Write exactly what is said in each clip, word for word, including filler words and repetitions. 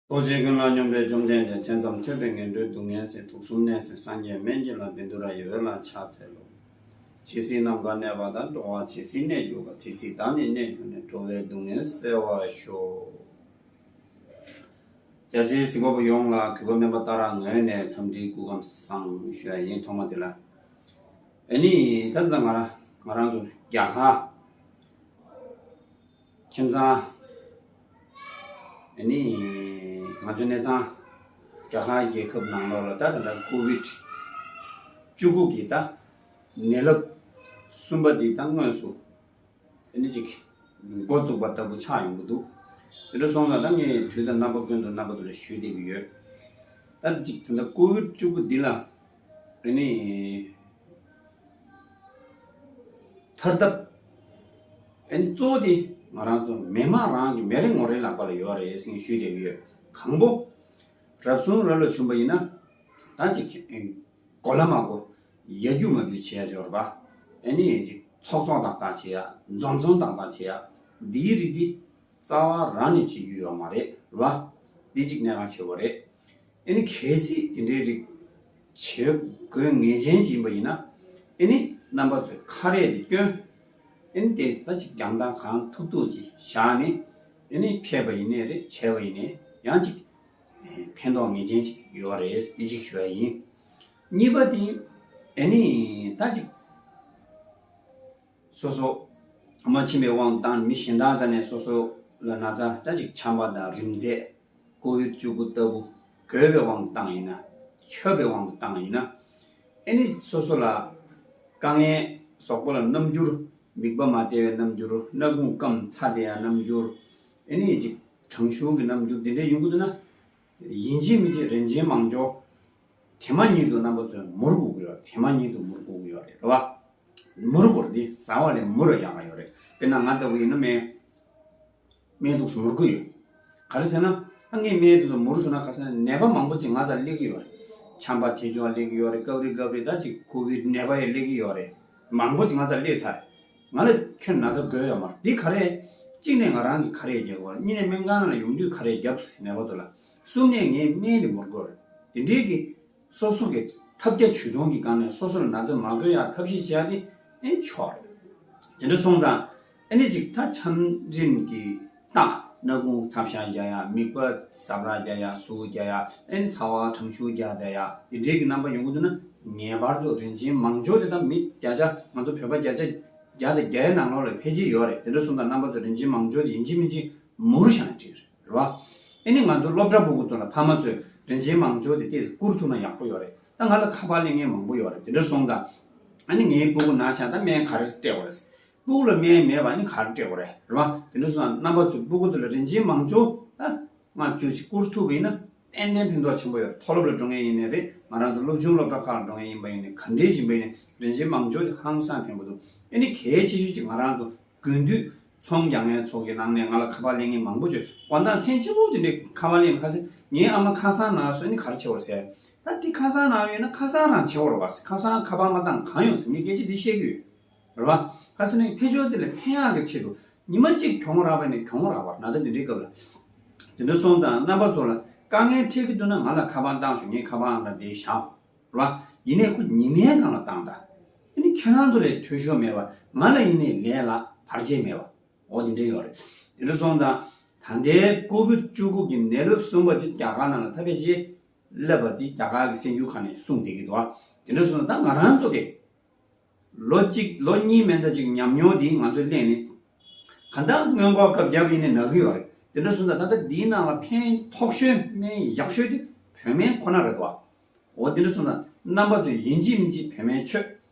ཐུགས་རྗེ་ཀུན་ལ་སྙོམས་པའི་བཅོམ་ལྡན་འདས། བྱས་ཙམ་ཐོས་པས་ངན་འགྲོའི་སྡུག་བསྔལ་སེལ། དུག་གསུམ་ནད་སེལ་སངས་རྒྱས་སྨན་གྱི་བླ། བཻ་ཌཱུརྱ་ཡི་འོད་ལ་ཕྱག་འཚལ་ལོ། ཇི་སྲིད་ནམ་མཁའ་གནས་པ་དང་། འགྲོ་བ་ཇི་སྲིད་གནས་གྱུར་པ། དེ་སྲིད་བདག་ནི་གནས་གྱུར་ནས། འགྲོ་བའི་སྡུག་བསྔལ་སེལ་བར་ཤོག། རྒྱ་ཆེའི་གཟིགས་པ་པོ་ཡོངས་ལ་གུས་པ་སྨན་པ་ཏཱ་ར་ངོས་ནས་འཚམས་འདྲིའི་སྐུ་ཁམས་བཟང་ཞུ་ཡ་ཡིན། ཐོག་མ་དེ་ལ། ཨ་ནི་ད་ལྟ་ང་རང་ང་རང་ཚོ་རྒྱ་གར་ཁྱིམ་ཚང་། ཨ་ནི་ང་ཚོའི་གནས་ཚང་རྒྱ་གར་རྒྱལ་ཁབ་ནང་ལོགས་ལ་ད་ད་ལྟ་ཀོ་ཝིད་བཅུ་དགུ་གི་ད་ནད་རླབས་གསུམ་པ་འདི་ད་དངོས་སུ་ཨ་ནི་ཅིག་འགོ་བཙུགས་པ་ལྟ་བུ་ཆགས་ཡོང་གི་འདུག། དེ་འདྲ་སོང་ཙང་ད་ངས་དུས་དང་རྣམ་པ་ཀུན་ཏུ་རྣམ་པ་ཚོ་ལ་ཞུ་བསྡད་ཀྱི་ཡོད། ད་ཅིག་ད་ལྟ་ཀོ་ཝིད་བཅུ་དགུ་འདི་ལ་ཨ་ནི་ཐར་ཐབས། ཨ་ནི་གཙོ་བོ་དེ་ང་རང་ཚོ་མི་དམངས་རང་གི་མི་རེ་ངོ་རེའི་ལག་པ་ལ་ཡོད་རེད་ཟེར་ཞུས་བསྡད་ཀྱི་ཡོད། དང་པོ་རབ་བྱུང་རབ་ལ་བྱུང་པ་ཡིན་ན་ད་ཅིག་གོ་ལ་མ་གོ་ཡ་རྒྱུ་མ་རྒྱུ་བྱེད་ཡ་འབྱོར་བ། ཨ་ནི་ཅིག་ཚོགས་ཚོགས་ཏག་ཏག་བྱེད་ཡ། འཛོམས་འཛོམས་ཏག་ཏག་བྱེད་ཡ། འདིའི་རིགས་འདི་རྩ་བ་རང་ནས་བྱེད་རྒྱུ་ཡོད་མ་རེད་རེད་བ། འདི་གཅིག་གནད་འགག་ཆེ་བོ་རེད། ཨ་ནི་གལ་སྲིད་དེ་འདྲའི་རིགས་བྱེད་དགོས་ངེས་ཅན་ཅིག་ཡིན་པ་ཡིན་ན། ཨ་ནི་རྣམ་པ་ཚོས་ཁ་རས་དེ་བསྐྱོན། ཨ་ནི་དེ་ད་ཅིག་རྒྱང་ཐག་གང་ཐུབ་ཐུབ་ཅིག་བཞག་ནས། ཨ་ནི་ཕེབས་པ་ཡིན་ནའི་རེད། བྱས་པ་ཡིན་ནའི་ཡང་ཅིག་ཕན་ཐོགས་ངེས་ཅན་ཅིག་ཡོད་རེད། དེ་ཅིག་ཞུ་ཡ་ཡིན། གཉིས་པ་དེ་ཨ་ནི་ད་ཅིག་སོ་སོ་མ་མཆིས་པའི་དབང་དུ་བཏང་མི་གཞན་དག་རྩ་ནས་སོ་སོ་ལ་ན་ཚ་ད་ཅིག་ཆམ་པ་དང་རིམས་ཚད། ཀོ་ཝིད་བཅུ་དགུ་ལྟ་བུ་འགོས་པའི་དབང་དུ་བཏང་ཡིན་ན། ཁྱབ་པའི་དབང་དུ་བཏང་ཡིན་ན། ཨ་ནི་སོ་སོ་ལ་དཀའ་ངལ། གཟུགས་པོ་ལ་རྣམ་འགྱུར། མིད་པ་མ་བདེ་བའི་རྣམ་འགྱུར། སྣ་ཁུང་སྐམ་ཚ་བདེ་ཡ་རྣམ་འགྱུར། ཨ་ནི་ཅིག་གྲང་ཤུར་གྱི་རྣམ་འགྱུར་འདི་འདྲ་ཡོང་གི་འདུག་ན། ཡིན་གཅིག་མིན་གཅིག་རིན་ཆེན་མང་སྦྱོར་དེ་མ་ཉིད་དུ་རྣམ་པ་ཚོས་མུར་དགོས་ཀྱི་ཡོད་རེད། དེ་མ་ཉིད་དུ་མུར་དགོས་ཀྱི་ཡོད་རེད། རེད་བ། མུར་དགོས་རེད། འདི་ཟ་བ་ལས་མུར་ཡག་ག་ཡོད་རེད། དཔེར་ན་ང་ལྟ་བུ་ཡིན་ན་སྨན་སྨན་འདུག་སེ་མུར་གི་ཡོད། ག་རེ་ཟེར་ན། ཨ་ངས་སྨན་འདུག་སེ་མུར་སོང་ན་ག་ཟེར་ན་ནད་པ་མང་པོ་ཅིག་ང་ཚོར་སླེབས་ཀྱི་ཡོད་རེད། ཆམ་པ་དེ་ཀྱང་སླེབས་ཀྱི་ཡོད་རེད། སྐབས་རེ་སྐབས་རེ་ད་ཅིག་ཀོ་ཝིད་ནད་པ་ཡང་སླེབས་ཀྱི་ཡོད་རེད། མང་པོ་ཅིག་ང་ཚོར་སླེབས་ཚར་རེད། ང་ལ་ཁྱོན་ན་ཚ་འགོས་ཡོད་མ་རེད། འདི་ག་རེ། གཅིག་ནས་ང་རང་གིས་ཁ་རས་རྒྱག་དགོས་རེད། གཉིས་ནས་སྨན་ཁང་ནང་ལ་ཡོང་དུས་ཁ་རས་རྒྱབ་ཟེར་ནད་པ་ཚོ་ལ། གསུམ་ནས་ངས་སྨན་འདི་མུར་དགོས་རེད། དེ་འདྲའི་གི་སོ་སོ་གི་ཐབས་བརྒྱ་ཇུས་སྟོང་གི་སྒང་ནས་སོ་སོ་ལ་ན་ཚ་མ་འགོས་ཡག་ཐབས་ཤེས་བྱེད་ཡག་དེ་ཨེ་ཆོག་རེད། དེ་འདྲ་སོང་ཙང་ཨ་ནི་ཅིག་ད་ཆམ་རིམས་ཀྱི་རྟགས། སྣ་ཁུང་ཚབ་ཤ་རྒྱག་ཡག། མིད་པ་ཟབ་ར་རྒྱག་ཡག། ཟུག་རྒྱག་ཡག། ཨ་ནི་ཚ་བ་གྲང་ཤུར་རྒྱག་བསྡད་ཡག། དེ་འདྲའི་གི་རྣམ་པ་ཡོང་གི་འདུག་ན། ངེས་པར་དུ་རིན་ཆེན་མང་སྦྱོར་དེ་ད་མི་བརྒྱ་ཆ་ང་ཚོ་བོད་པ་བརྒྱ་ཆ་བརྒྱ་དང་བརྒྱའི་ནང་ལོགས་ལ་ཕལ་ཆེར་ཡོད་རེད། དེ་འདྲ་སོང་ཙང་རྣམ་པ་ཚོ་རིན་ཆེན་མང་སྦྱོར་དེ་ཡིན་གཅིག་མིན་གཅིག་མུར་བཞག་ན་འགྲིག་རེད་བ། ཨ་ནི་ང་ཚོ་སློབ་གྲྭ་སྤུ་གུ་ཚོ་ལ་ཕ་མ་ཚོས་རིན་ཆེན་མང་སྦྱོར་དེ་ཏོག་ཙམ་བསྐུར་ཐུབ་ན་ཡག་པོ་ཡོད་རེད། ད་ང་ལ་ཁ་པར་ལེན་མཁན་མང་པོ་ཡོད་རེད། དེ་འདྲ་སོང་ཙང་ཨ་ནི་ངའི་སྤུ་གུ་ན་ཤག་ད་སྨན་ག་རེ་སྤྲད་དགོས་རེད། སྤུ་གུ་ལ་སྨན་མེད་པ་ནི་ག་རེ་སྤྲད་དགོས་རེད། རེད་བ། དེ་འདྲ་སོང་ཙང་རྣམ་པ་ཚོས་སྤུ་གུ་ཚོ་ལ་རིན་ཆེན་མང་སྦྱོར་ད་ལྔ་བཅུ་ཞིག་བསྐུར་ཐུབ་པ་ཡིན་ན་ཏན་ཏན་ཕན་ཐོགས་ཆེན་པོ་ཡོད་རེད། མཐོ་སློབ་ལ་འགྲོ་མཁན་ཡིན་ནའི་རེད། ང་རང་ཚོ་སློབ་ཆུང་སློབ་གྲྭ་ཁག་ལ་འགྲོ་མཁན་ཡིན་པ་ཡིན་ནའི་ག་འདྲས་ཡིན་པ་ཡིན་ནའི་རིན་ཆེན་མང་སྦྱོར་དེ་ཧང་སང་ཕན་པོ་འདུག། ཨ་ནི་གལ་ཆེ་ཤོས་ཅིག་ང་རང་ཚོ་དགུན་དུས་ཚོང་རྒྱག་མཁན་ཚོ་གི་ནང་ནས་ང་ལ་ཁ་པར་ལེན་མཁན་མང་པོ་བྱུང་། དགོང་དག་མཚན་ཆེན་པོ་དེ་འདྲའི་ཁ་པར་ལེན། ཁ་སང་ངའི་ཨ་མ་ཁ་སང་ན་སོང་ནི་ག་རེ་བྱེད་དགོས་ཟེར། ད་དེ་ཁ་སང་ན་ཡོད་ན་ཁ་སང་རང་བྱེད་དགོས་རེད་བ། ཁ་སང་ཁ་པར་མ་བཏང་གང་ཡོང་ཟེར་ངས་སྐད་ཆ་འདི་བཤད་ཀྱི་ཡོད་རེད་བ། ཁ་སང་ནས་ཕེབས་ཞོར་དེ་ལ་ཕན་ཡག་གི་ཆེད་དུ་ཉི་མ་གཅིག་གྱོང་རག་པ་ནས་གྱོང་རག་པ་ན་ཚ་འདི་འདྲའི་སྐབས་ལ། དེ་འདྲ་སོང་ཙང་རྣམ་པ་ཚོ་ལ་དཀའ་ངལ་འཕྲད་ཀྱི་འདུག་ན་ང་ལ་ཁ་པར་བཏང་ཤོག། ངས་ཁ་པར་ཨང་གྲངས་དེ་བཞག་རེད་བ། ཡིན་ནའི་ཁོ་ཉི་མའི་སྒང་ལ་བཏང་ད། ཨ་ནི་ཁྱེད་རང་ཚོ་ལས་འཐུས་ཤོར་མེད་པ། ང་ལ་ཡིན་ནའི་ལས་ལ་བར་ཆད་མེད་པ། འོ་དེ་འདྲ་ཡོད་རེད། དེ་འདྲ་སོང་ཙང་ད་ལྟའི་ཀོ་ཝིད་བཅུ་དགུ་གི་ནད་རླབས་གསུམ་པ་དེ་རྒྱ་གར་ནང་ལ་ད་ཕལ་ཆེར་སླེབས་པ་དེ་རྒྱ་གར་གྱི་གསར་འགྱུར་ཁག་ནས་གསུངས་བསྡད་ཀྱི་འདུག་ཨ། དེ་འདྲ་སོང་ཙང་ད་ང་རང་ཚོ་གི་ལོ་གཅིག་ལོ་གཉིས་མན་ཆད་ཅིག་ཉམས་མྱོང་དེ་ང་ཚོས་གླེང་ནས་གང་ལྟར་སྔོན་འགོག་སྐབས་བརྒྱབ་ཡིན་ནའི་ན་གི་ཡོད་རེད། དེ་འདྲ་སོང་ཙང་ད་ལྟ་འདིའི་ནང་ལ་ཕན་ཐོགས་ཤོས་སྨན་ཡག་ཤོས་དེ་བོད་སྨན་ཁོ་ན་རེད་འདུག་ཨ། འོ་དེ་འདྲ་སོང་ཙང་རྣམ་པ་ཚོས་ཡིན་གཅིག་མིན་གཅིག་བོད་སྨན་མཆོད།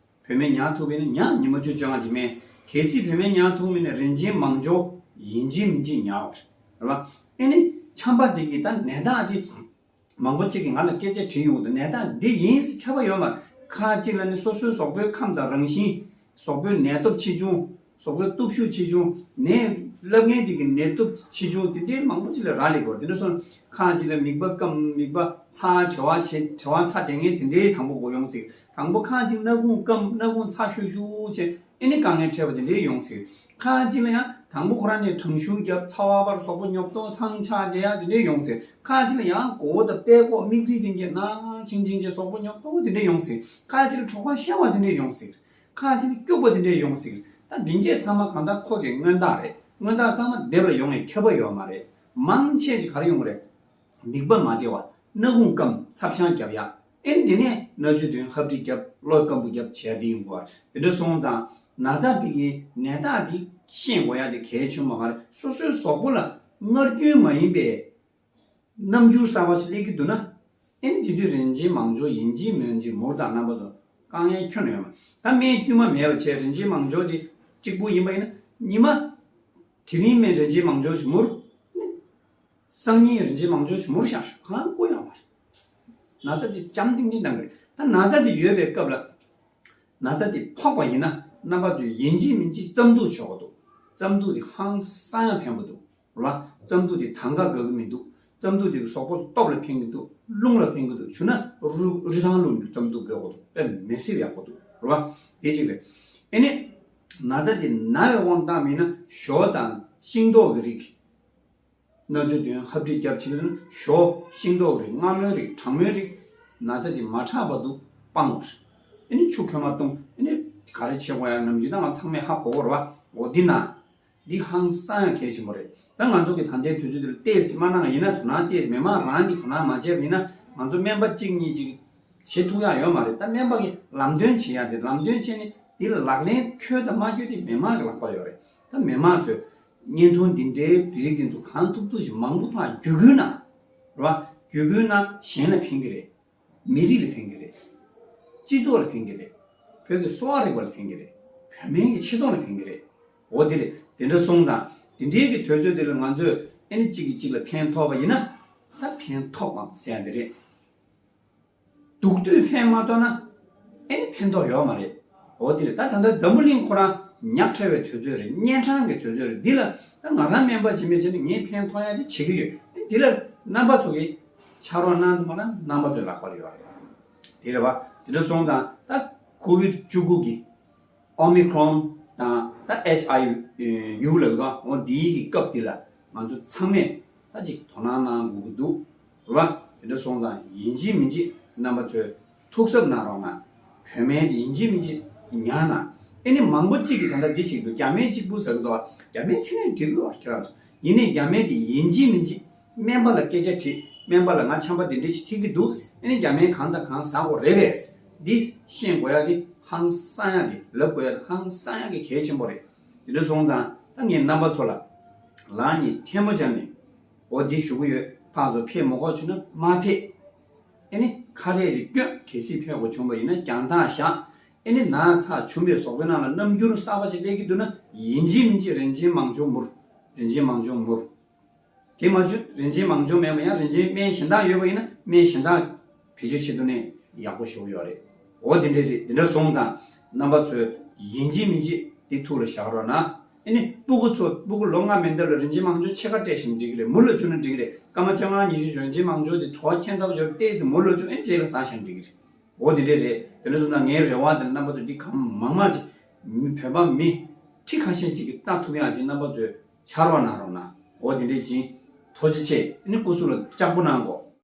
བོད་སྨན་ཉར་ཐུབ་པ་ཡིན་ན་ཉར། ཉི་མ་བཅུ་བཅོ་ལྔ་གཅིག་སྨན། གལ་སྲིད་བོད་སྨན་ཉར་ཐུབ་མིན་ན་རིན་ཆེན་མང་སྦྱོར་ཡིན་གཅིག་མིན་གཅིག་ཉར་བ་རེད་བ། ཨ་ནི་ཆམ་པ་འདི་གི་ད་ནད་རྟགས་འདི་མང་པོ་གཅིག་གིས་ང་ལ་སྐད་ཆ་དྲིས་ཡོང་། ད་ནད་རྟགས་འདི་ཡིན་ཟེར་ཁྱབ་པ་ཡོད་མ་རེད། ཁག་ཅིག་ལ་ནི་སོ་སོའི་གཟུགས་པོའི་ཁམས་དང་རང་བཞིན། གཟུགས་པོའི་ནད་སྟོབས་ཆེ་ཆུང་། གཟུགས་པོའི་སྟོབས་ཤུགས་ཆེ་ཆུང་། ནད་སླེབས་མཁན་དེ་གི་ནད་སྟོབས་ཆེ་ཆུང་དེ་འདྲའི་མང་པོ་ཅིག་ལ་རག་ལས་དགོས། དེ་འདྲ་སོང་ཁག་ཅིག་ལ་མིད་པ་སྐམ། མིད་པ་ཚ། གྲེ་བ་ཆེ། གྲེ་བ་ཚ་དེ་ངན་དེ་འདྲའི་དང་པོ་འགོ་ཡོང་སྲིད། དང་པོ་ཁག་ཅིག་སྣ་ཁུང་སྐམ། སྣ་ཁུང་ཚ་ཤུར་ཤུར་བྱས། ཨ་ནི་དཀའ་ངལ་འཕྲད་པ་དེ་འདྲའི་ཡོང་སྲིད། ཁག་ཅིག་ལ་ཡང་ དང་པོ་ཁོ་རང་ནས་དྲང་ཤུར་རྒྱབ། ཚ་བ་བར་གཟུགས་པོ་ཉོབ་ཏོ་ཐང་ཆད་བསྡད་ཡ་དེ་འདྲས་ཡོང་སྲིད། ཁ་ཅིག་ལ་ཡང་མགོ་བོ་དང་པད་ཀོག་མིག་རིལ་དེ་འདྲས་ན་ཆིང་ཆིང་བྱས་གཟུགས་པོ་ཉོབ་ཏོ་དེ་འདྲས་ཡོང་སྲིད། ཁ་ཅིག་ལ་གྲོད་ཁོག་བཤལ་བ་དེ་འདྲས་ཡོང་སྲིད། ཁ་ཅིག་ལ་སྐྱུག་པ་དེ་འདྲས་ཡོང་སྲིད། ད་འདི་འདྲས་ཚང་མ་གང་ལྟར་ཁོ་གི་མངོན་རྟགས་རེད། མངོན་རྟགས་ཚང་མ་སྡེབ་ལ་ཡོང་ཡའི་ཁྱབ་པ་ཡོད་མ་རེད། མང་ཆེ་ཞིག་ག་རེ་ཡོང་གི་རེད། མིད་པ་མ་བདེ་བ། སྣ་ཁུང་སྐམ། ཚབ་ཤང་རྒྱབ་ཡ། ཨེ་ནི་དེ་ནས་སྣ་ཆུ་དོན་ཧབ་དྲི་རྒྱབ། གློ་སྐམ་པོ་རྒྱབ་བྱས་དེ་ཡོང་གི་བ། དེ་འདྲ་སོང་ཙང་ན་ཚ་དེ་གི་ནད་རྟགས་དེ་ཤེས་དགོས་ཡ་དེ་གལ་ཆེན་པོ་མ་རེད། སོ་སོའི་གཟུགས་པོ་ལ་སྔར་རྒྱུན་མ་ཡིན་པའི་རྣམ་འགྱུར་གསར་པ་ཞིག་སླེབས་ཀྱི་འདུག་ན། ཨེ་ནི་དེ་དུས་རིན་ཆེན་མང་སྦྱོར་ཡིན་གཅིག་མིན་གཅིག་མུར་དང་རྣམ་པ་ཚོ་དཀའ་ངལ་ཁྱོན་ནས་ཡོད་མ་རེད། ད་སྨན་དཀྱུས་མ་མེད་པ་བྱས་རིན་ཆེན་མང་སྦྱོར་དེ་གཅིག་པུ་ཡིན་པ་ཡིན་ན་ཉི་མ། དེ་རིང་སྨན་རིན་ཆེན་མང་སྦྱོར་ཞིག་མུར། སང་ཉིན་རིན་ཆེན་མང་སྦྱོར་ཞིག་མུར་བཞག་ཤོག་གང་བཀོད་ཡོང་བ་རེད། ན་ཚ་དེ་འཇམ་ཐིང་ཐིང་གཏང་གི་རེད། ད་ན་ཚ་དེ་ཡོད་པའི་སྐབས་ལ། ན་ཚ་དེ་ཕོག་པ་ཡིན་ན་རྣམ་པ་ཚོས་ཡིན་གཅིག་མིན་གཅིག་རྩམ་ཐུག་མཆོད་དགོས་འདུག་རྩམ་ཐུག་དེ་ཧང་སང་ཡང་ཕན་པོ་འདུག་རེད་བ། རྩམ་ཐུག་དེ་དང་ག་དགའ་གི་མི་འདུག་རྩམ་ཐུག་དེ་གཟུགས་པོ་སྟོབས་ལ་ཕན་གི་འདུག་རླུང་ལ་ཕན་གི་འདུག་བྱུང་ན་རུ་རུ་ཐང་རླུང་གི་རྩམ་ཐུག་དགོས་དགོས་འདུག་དཔེ་མི་སྲིད་ཡག་པོ་འདུག་རེད་བ། དེ་གཅིག་རེད། ཨེ་ནི། ན་ཚ་དེ་ན་བའི་དབང་བཏང་མིན་ན་ཞོ་དང་ཤིང་ཏོག་གི་རིགས། སྣ་ཆུ་དོན་ཧབ་དྲི་རྒྱབ་བྱེད་ཀྱི་ན་ཞོ་ཤིང་ཏོག་རིགས་མངར་མོའི་རིགས་གྲང་མོའི་རིགས། ན་ཚ་དེ་མ་དྲག་བར་དུ་སྤང་དགོས་རེད། ཨེ་ནི་ཆུ་ཁོལ་མ་བཏུང་། ཨེ་ནི་ག་རེ་བྱེད་དགོས་ཡ་ནམ་རྒྱུན་ད་ང་ཚང་མས་ཧ་གོ་གོ་རེད་བ། འོ་འདི་ན། འདི་ཧང་སང་ཡང་གལ་ཆེན་པོ་རེད། ད་ང་ཚོ་གི་ད་ལྟའི་དུས་ཚོད་འདི་ལ་ཏོག་ཙམ་མ་གནང་ཡིན་ན། དོ་སྣང་ཏོག་ཙམ་མི་མང་རང་གིས་དོ་སྣང་མ་བྱས་པ་ཡིན་ན་ང་ཚོ་སྨན་པ་གཅིག་གཉིས་ཅིག་བྱེད་ཐུབ་ཡག་ཡོད་མ་རེད། ད་སྨན་པ་གིས་ལམ་སྟོན་བྱེད་ཡག་དེ། ལམ་སྟོན་བྱས་ནས་འདི་ལ་ལག་ལེན་འཁྱོལ་དང་མ་འཁྱོལ་དེ་མི་མང་གི་ལག་པར་ཡོད་རེད། ད་མི་མང་ཚོས་བརྙན་ཐུང་འདི་འདྲའི་རིགས་འདི་ཚོ་གང་ཐུབ་ཐུབ་ཞིག་མང་པོ་ཕར་བརྒྱུད་སྐུལ་གནང་། རེད་བ། བརྒྱུད་སྐུལ་གནང་། གཞན་ལ་ཕན་གི་རེད། མི་རིགས་ལ་ཕན་གི་རེད། སྤྱི་ཚོགས་ལ་ཕན་གི་རེད། བོད་ཀྱི་གསོ་བ་རིག་པ་ལ་ཕན་གི་རེད། བོད་སྨན་གྱི་ཆེ་མཐོང་ལ་ཕན་གི་རེད། འོ་དེ་རེད། དེ་འདྲ་སོང་ཙང་དེ་འདྲའི་གི་དུས་ཚོད་དེ་ལ་ང་ཚོས་ཨེ་ནི་གཅིག་གིས་གཅིག་ལ་ཕན་ཐོགས་པ་ཡིན་ན། ད་ཕན་ཐོགས་པ་ཟེར་ཡ་དེ་རེད། སྡུག་དུས་ཕན་མ་ཐོགས་ན་ཨེ་ནི་ཕན་ཐོགས་ཡོད་མ་རེད། འོ་དེ་རེད། ད་ད་ལྟ་འཛམ་བུ་གླིང་ཁོ་རང་ཉག་ཕྲ་བའི་དུས་ཚོད་རེད། གཉན་འཕྲང་གི་དུས་ཚོད་རེད། འདི་ལ་ད་ང་རང་སྨན་པ་ཅིག་མེད་བྱས་ནས་ངས་ཕན་ཐོགས་ཡ་དེ་བྱེད་ཀྱི་ཡོད། འདི་ལ་རྣམ་པ་ཚོ་གིས་ཕྱག་རོགས་གནང་ཐུབ་པ་ན་རྣམ་པ་ཚོའི་ལག་པར་ཡོད་རེད། དེ་རེད་བ། དེ་འདྲ་སོང་ཙང་ད་ཀོ་ཝིད་བཅུ་དགུ་གི་ཨོ་མི་ཁྲོན་དང་ད་ཨེཆ་ཨའི་ཡུ་ལབ་ཀྱི་འདུག་འོ་འདིའི་གི་སྐབས་འདི་ལ་ང་ཚོ་ཚང་མས་ད་ཅིག་དོ་སྣང་གནང་དགོས་ཀྱི་འདུག་རེད་བ། དེ་འདྲ་སོང་ཙང་ཡིན་གཅིག་མིན་གཅིག་རྣམ་པ་ཚོས་ཐུགས་གཟབ་གནང་རོགས་གནང་། བོད་སྨན་དེ་ཡིན་གཅིག་མིན་གཅིག་ཉར་གནང་། ཨེ་ནི་མང་པོ་གཅིག་གིས་ད་ལྟ་འདི་བྱེད་ཀྱི་འདུག་རྒྱ་སྨན་གཅིག་པུ་ཟེར་གྱི་འདུག་རྒྱ་སྨན་ཁྱོན་ནས་འགྲིག་གི་རེད་བ། ཁྱེད་རང་ཚོ། ཡིན་ནའི་རྒྱ་སྨན་དེ་ཡིན་གཅིག་མིན་གཅིག་སྨན་པ་ལ་སྐད་ཆ་དྲིས། སྨན་པ་ལ་ང་ཆམ་པ་དེ་འདྲ་ཞིག་ཐེབས་ཀྱི་འདུག་ཨེ་ནི་རྒྱ་སྨན་གང་དང་གང་ཟ་དགོས་རེད་པས། འདི་ཤེས་དགོས་ཡ་དེ་ཧང་སང་ཡ་དེ། ལབ་དགོས་ཡ་དེ་ཧང་སང་ཡ་གི་གལ་ཆེན་པོ་རེད། དེ་འདྲ་སོང་ཙང་ད་ངས་རྣམ་པ་ཚོ་ལ་ལག་གཉིས་ཐལ་མོ་སྦྱར་ནས། འོ་འདི་ཞུ་གི་ཡོད། ཕར་ཚུར་ཕེབས་མི་དགོས་བྱུང་ན་མ་ཕེབས། ཨེ་ནི་ཁ་རས་རེ་སྐྱོན། གལ་སྲིད་ཕེབས་དགོས་བྱུང་བ་ཡིན་ན་རྒྱང་ཐག་བཞག་ཨེ་ནི་ན་ཚ་བྱུང་བའི་གཟུགས་པོའི་ནང་ལ་རྣམ་འགྱུར་གསར་པ་ཞིག་སླེབས་ཀྱི་འདུག་ན་ཡིན་གཅིག་མིན་གཅིག་རིན་ཆེན་མང་སྦྱོར་མུར། རིན་ཆེན་མང་སྦྱོར་མུར། དེ་མ་བྱུང་རིན་ཆེན་མང་སྦྱོར་མེད་པ་ཡང་རིན་ཆེན་སྨན་གཞན་དག་ཡོད་པ་ཡིན་ན་སྨན་གཞན་དག་བེད་སྤྱོད་བྱེད་ཐུབ་ན་ཡག་པོ་ཞེ་པོ་ཡོད་རེད། འོ་དེ་འདྲ་རེད། དེ་འདྲ་སོང་ཙང་རྣམ་པ་ཚོས་ཡིན་གཅིག་མིན་གཅིག་དེ་ཐུགས་ལ་བཞག་རོགས་གནང་། ཨེ་ནི་སྤུ་གུ་ཚོ་སྤུ་གུ་ལོ་ལྔ་མན་འདབ་ལ་རིན་ཆེན་མང་སྦྱོར་ཕྱེད་ཀ་སྤྲད་ཤིང་འགྲིག་གི་རེད། མུ་ལ་བྱུང་ན་འགྲིག་གི་རེད། སྐར་མ་བཅོ་ལྔ་ཉི་ཤུ་རིན་ཆེན་མང་སྦྱོར་དེ་བྲོ་བ་ཁྱད་མཚར་པོ་ཞིག་ཡོད་རེད། ཏོག་ཙམ་མུ་ལ་བྱུང་ཨེ་ནི་རྗེས་ལ་ཟ་ཤིང་འགྲིག་གི་རེད། འོ་དེ་འདྲ་རེད། དེ་འདྲ་སོང་ཙང་ངའི་རེ་བ་དེ་རྣམ་པ་ཚོ་འདི་གང་མང་མང་ཅིག་མི་བོད་པ་མི་ཁྲི་ཁ་ཤས་ཅིག་གིས་ལྟ་ཐུབ་ཡག་ཅིག་རྣམ་པ་ཚོས་ཕྱག་རོགས་གནང་རོགས་གནང་། འོ་དེ་འདྲ་ཅིག་ཐུགས་རྗེ་ཆེ། ཨེ་ནི་སྐུ་གཟུགས་ལ་ལྕགས་པོ་གནང་དགོས།